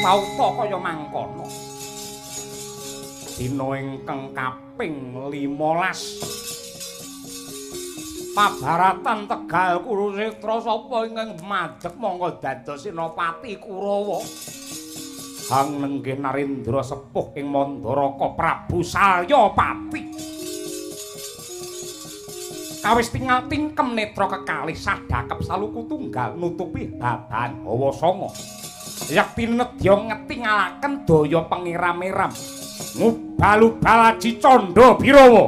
Pauta kaya mangkono. Dina ingkang kaping 15 Pabaratan Tegal Kurusetra sapa ingkang madeg monggo dados Senopati Kurawa. Hang nenggih Narendra sepuh ing Mandaraka Prabu Salyapati. Kawis tingal tingkem netra kekalih sadakep saluku tunggal nutupi babahan hawa sanga. Yekti nedya ngetingalaken daya pengiram-iram ngubal-ubal aji candha birawa.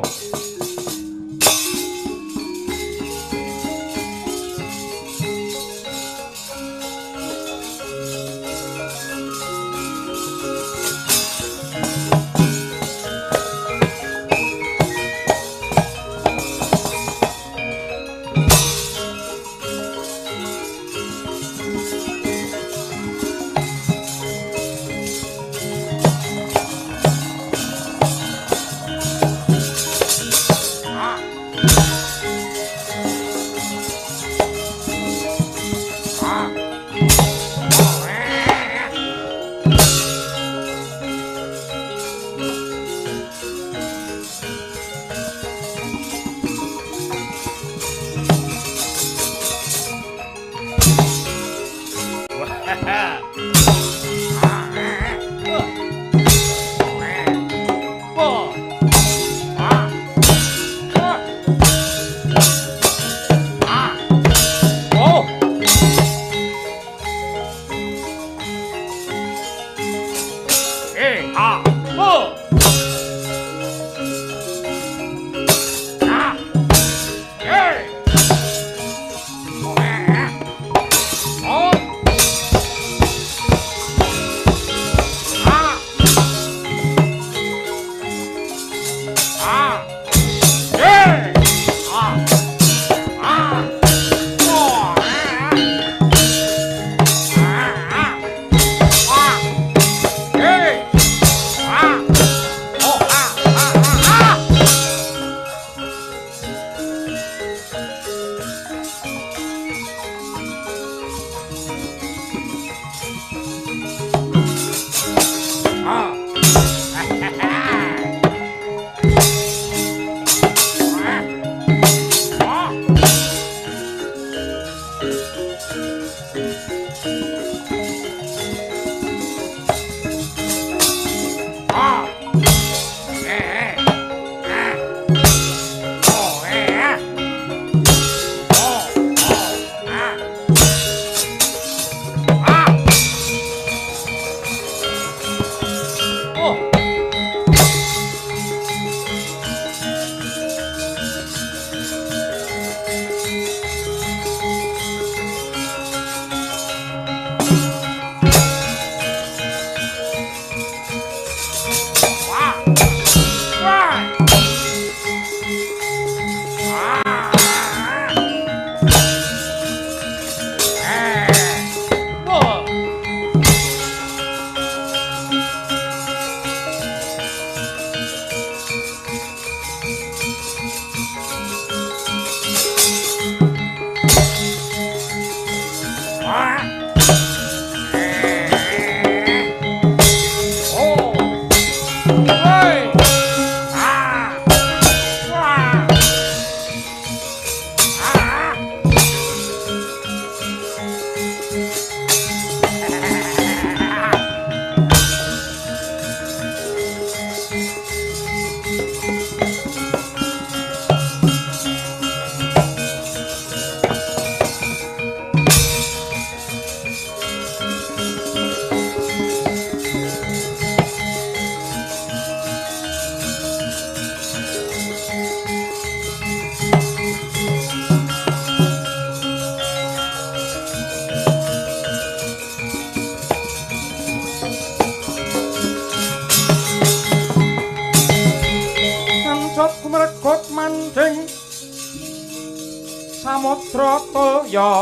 Samudra toya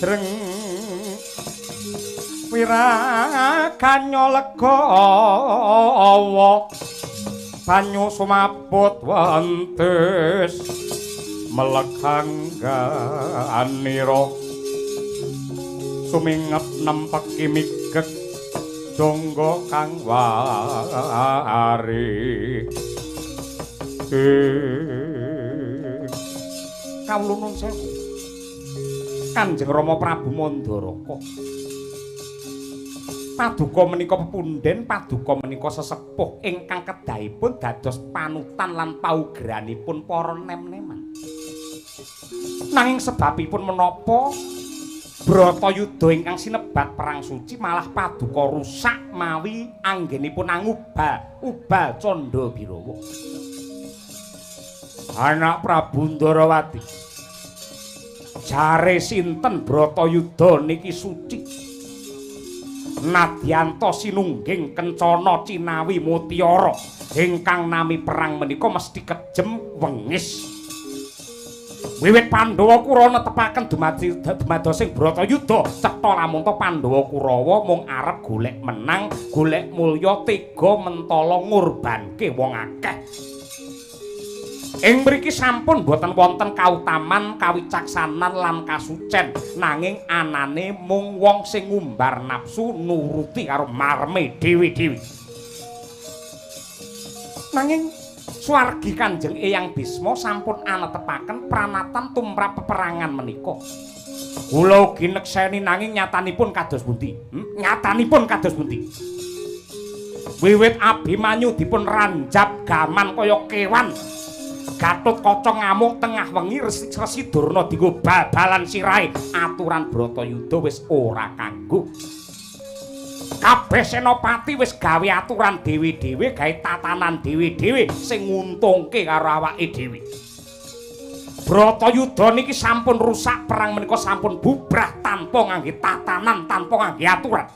dreng wiraganya legawa banyu sumabut wentis meleghangganira sumingep Nempeki migek jangga kang wari. Kawula nuwun sewu. Kanjeng Rama Prabu Mandaraka. Paduka menika pepundhen, paduka menika sesepuh ingkang kedahipun dados panutan lan paugeranipun para nem-neman. Nanging sebabipun menapa Bratayuda ingkang sinebat perang suci malah paduka rusak mawi anggenipun angubal ubal Candha Birawa. Anak Prabu Ndarawati. Jare sinten Bratayuda niki suci? Nadyanta sinungging kencana cinawi mutiara ingkang nami perang menika mesti kejem wengis. Wiwit Pandhawa Kurawa netepaken dumadosing Bratayuda cetha lamunta Pandhawa Kurawa mung arep golek menang, golek mulya, tega mentala ngurbanke wong akeh. Ing mriki sampun boten wonten kautaman, kawicaksanan lan kasucen, nanging anane mung wong sing ngumbar nafsu nuruti karo marme dhewe-dhewe. Nanging swargi Kanjeng Eyang Bisma sampun anetepaken pranatan tumrap peperangan menika. Kula ugi nekseni nanging nyatanipun kados pundi? Nyatanipun kados pundi? Wiwit Abimanyu dipun ranjap gaman kaya kewan. Gatotkaca ngamuk tengah wengi Resi Durna dienggo bal-balan sirahe. Aturan Bratayuda wis ora kanggo. Kabeh senopati wis gawe aturan dhewe-dhewe, gawe tatanan dhewe-dhewe sing nguntungke karo awake dhewe. Bratayuda niki sampun rusak, perang menika sampun bubrah tanpa ngangge tatanan, tanpa ngangge aturan.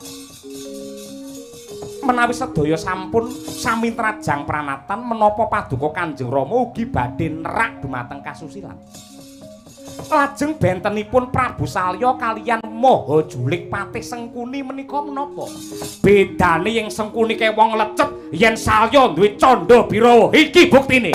Menawi sedaya sampun sami trajang pranatan, menapa paduka Kanjeng Rama ugi badhe nerak dumateng kasusilan. Lajeng bentenipun Prabu Salya kaliyan Maha Julik Patih Sengkuni menika menapa? Bedane yen Sengkuni ke wong lecet, yen Salya duwe Candha Birawa. Iki buktine.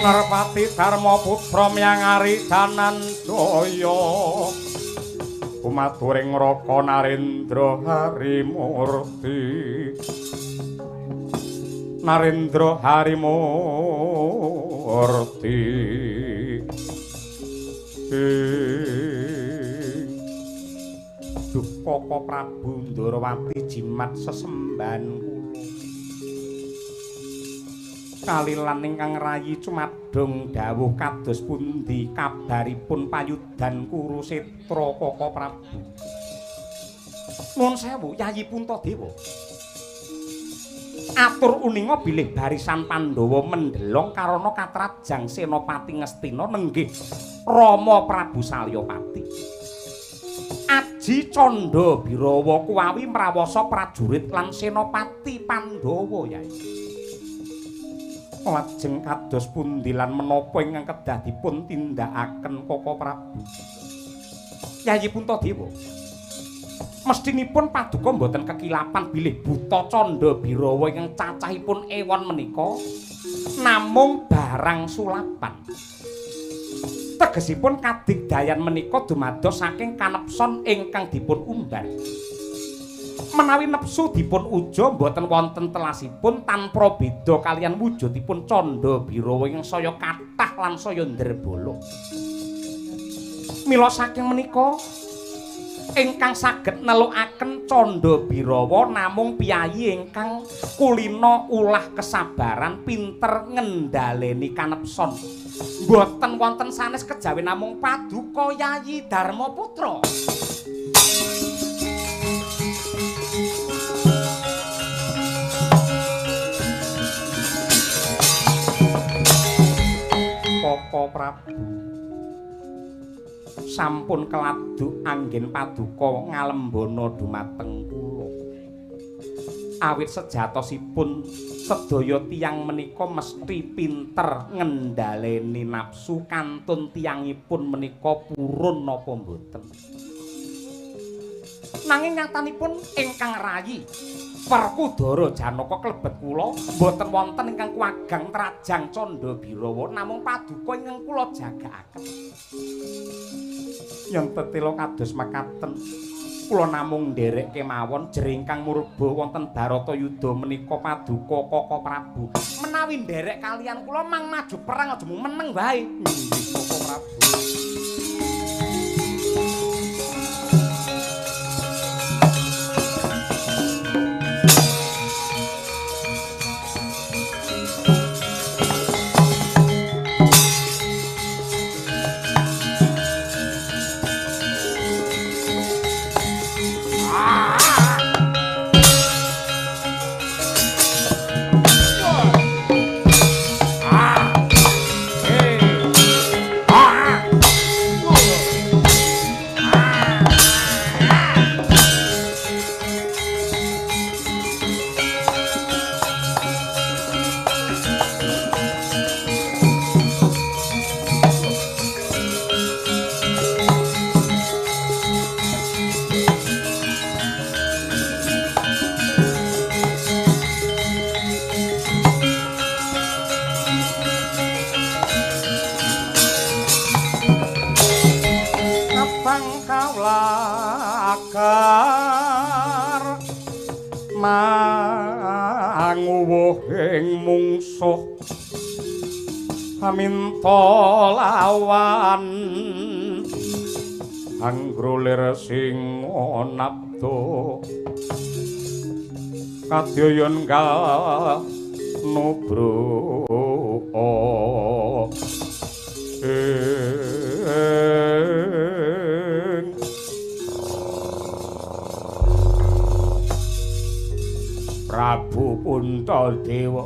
Narpati Dharma Putra Myangari Dananjaya umaturing Raka Narendra Harimurti. Narendra Harimurti. Duh Kaka Prabu Ndarawati jimat sesembahan kula. Kalilan ingkang rayi cumadung dawuh kados pundi kabaripun payudan Kurusetra Kaka Prabu. Nuwun sewu Yayi Puntadewa. Atur uninga bilih barisan Pandhawa mendelong karana katrajang Senopati Ngastina nenggih Rama Prabu Salyapati. Aji Candha Birawa kuwawi mrawasa prajurit lan senopati Pandhawa Yai. Lajeng kados pundi lan menapa ingkang kedah dipun tindakaken Kaka Prabu? Yayi Puntadewa, mestinipun paduka mboten kekilapan bilih buta Candha Birawa ingkang cacahipun ewon menika Namung barang sulapan. Tegesipun kadigdayan menika dumados saking kanepson ingkang dipun umbar. Menawi nepsu dipun uja mboten wonten telasipun tanpa beda kaliyan wujudipun Candha Birawa ingkang saya kathah lan saya ndrebala. Mila saking menika ingkang saged nelukaken Candha Birawa namung piyayi ingkang kulina ulah kesabaran, pinter ngendhaleni kanepson. Mboten wonten sanes kejawi namung Paduka Yayi Darmaputra. Koko Prabu sampun keladuk anggen paduka ngalembana dumateng kula. Awit sejatosipun sedaya tiyang menika mesti pinter ngendhaleni nafsu kantun tiyangipun menika purun napa mboten. Nanging nyatanipun ingkang rayi Werkudara Janaka klebet kula mboten wonten ingkang kuwagang trajang Candha Birawa namung paduka ingkang kula jagaaken. Yen tetela kados mekaten kula namung nderek kemawon jere ingkang murba wonten Baratayuda menika paduka Koko Prabu. Menawi nderek kaliyan kula mang maju perang aja mung meneng wae. Nggih Koko Prabu. Minta lawan anggrolir sing nabdo kadyayan gal nubro Prabu Puntadewa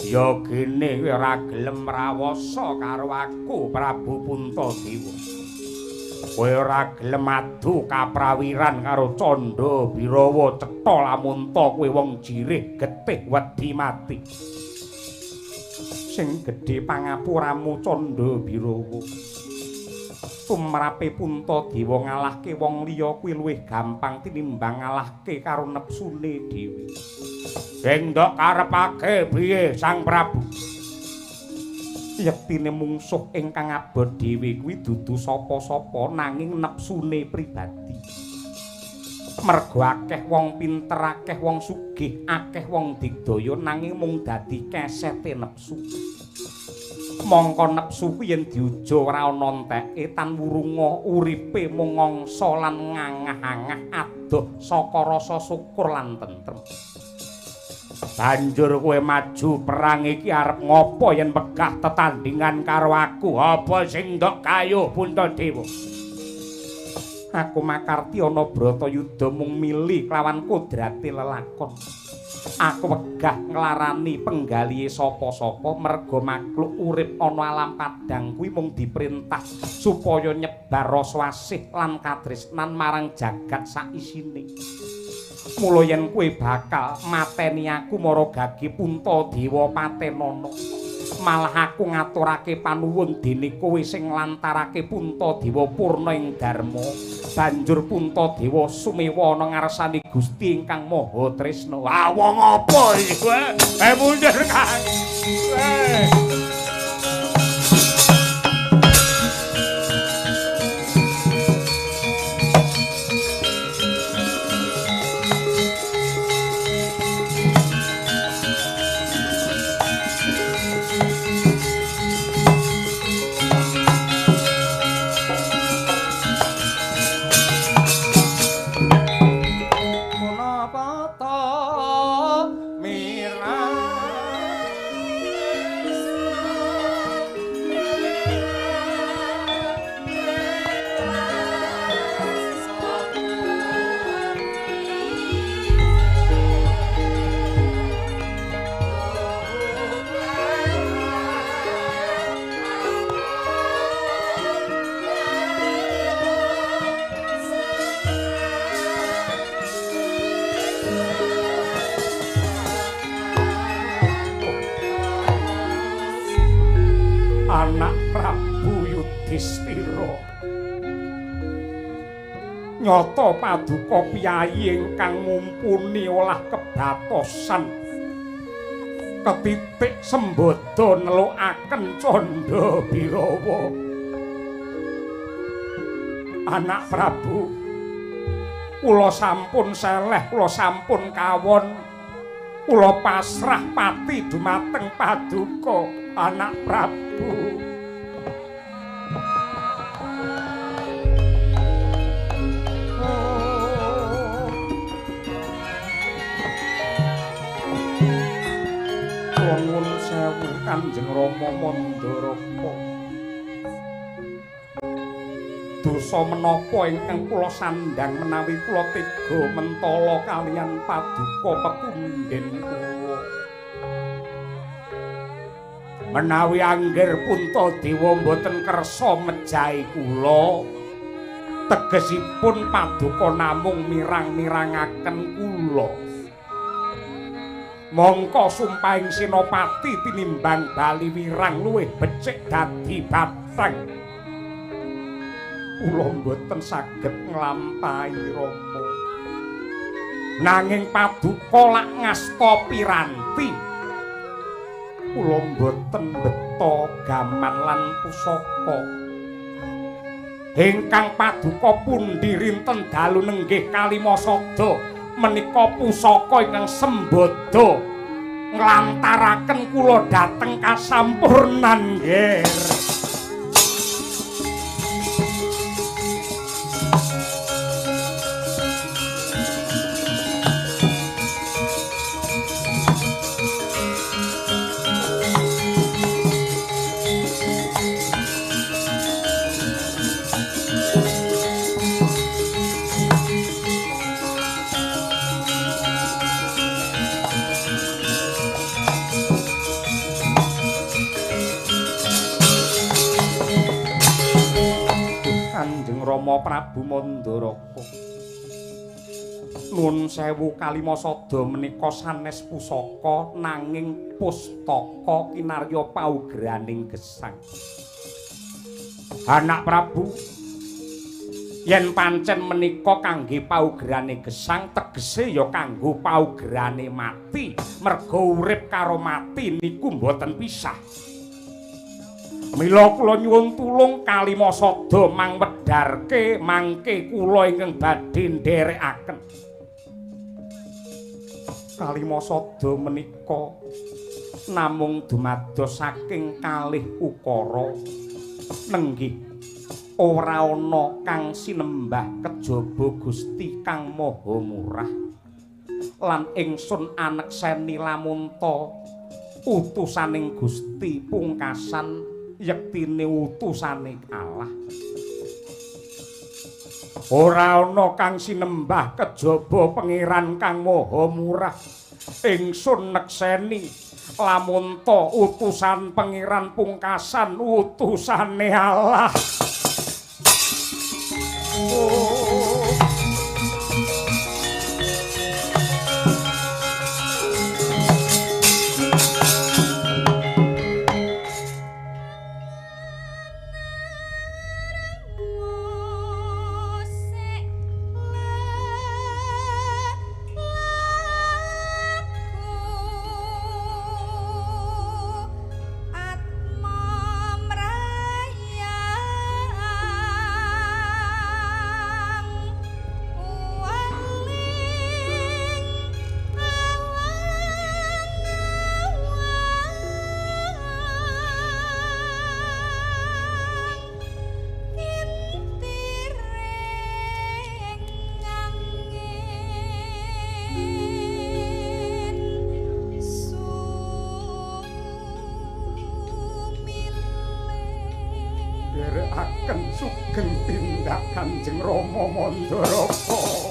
ya gene kowe ora gelem rawasa karo aku Prabu Puntadewa. Kowe ora gelem adu kaprawiran karo Candha Birawa cetha lamunta kowe wong jirih getih wedi mati. Sing gedhe pangapuramu Candha Birawa. Tumrape Puntadewa ngalahke wong liya kuwi luwih gampang tinimbang ngalahke karo nepsune dhewe. Sing ndok karepake piye Sang Prabu? Yektine mungsuh ingkang abot dhewe kuwi dudu sapa-sapa nanging nepsune pribadi. Mergo akeh wong pinter, akeh wong sugih, akeh wong digdaya nanging mung dadi kesete nepsu. Mongko nepsu kuwi yen diuja ora ana enteke tan wurunga uripe mung ngangsa lan ngangah-angah adoh saka rasa syukur lan tentrem. Banjur kowe maju perang iki arep ngopo yen wegah tetandingan karo aku? Apa sing ndok kayuh Puntadewa? Aku makarti ana Bratayuda mung mili kelawan kodrate lelakon. Aku wegah nglarani penggalihe sapa-sapa merga makhluk urip ana alam padhang kuwi mung diperintah supaya nyebar rasa asih lan katresnan marang jagat saisine. Mula yen kowe bakal mateni aku mara gage Puntadewa patenana. Malah aku ngaturake panuwun dene kowe sing nglantarake Puntadewa purna ing dharma. Banjur Puntadewa sumewa ana ngarsane Gusti ingkang Maha Tresna. Ah wong apa iki kowe? Mundur Kang. Anak Prabu Yudhistira, nyata paduka piyayi ingkang mumpuni olah kebatosan ketitik sembada nelukaken candha birawa. Anak Prabu, kula sampun seleh, kula sampun kawon, kula pasrah pati dumateng paduka Anak Prabu. Kula nuwun sewu Kanjeng Rama Mandaraka. Dosa menapa ingkang kula sandhang menawi kula tega mentala kaliyan paduka pepundhen kula? Menawi angger Puntadewa mboten kersa mejahi kula, tegesipun paduka namung mirang-mirangaken kula. Mongko sumpahing Senopati tinimbang bali wirang luwih becik dadi bathang. Kula mboten saged nglampahi Rama. Nanging paduka lak ngasta piranti, kula mboten mbeta gaman lan pusaka. Ingkang paduka pundi rinten dalu nenggih Kalimasada menika pusaka ingkang sembada nglantaraken kula dhateng kasampurnan nggih. Rama Prabu Mandaraka, nuwun sewu Kalimasada menika sanes pusaka nanging pustaka kinarya paugraning gesang. Anak Prabu, yen pancen menika kangge paugrane gesang tegese ya kanggo paugrane mati, merga urip karo mati niku mboten pisah. Mila kula nyuwun tulung Kalimasada mangwedharke mangke kula ingkang badhe nderekaken. Kalimasada menika namung dumados saking kalih ukara nenggih ora ana kang sinembah kejaba Gusti Kang Maha Murah. Lan ingsun anekseni lamunta utusaning Gusti pungkasan yektine utusane Allah. Ora ana kang sinembah kejaba Pangeran Kang Maha Murah. Ingsun nekseni lamunta utusan Pangeran pungkasan utusane Allah. Oh. Ngaturaken sugeng tindak Kanjeng Rama Mandaraka.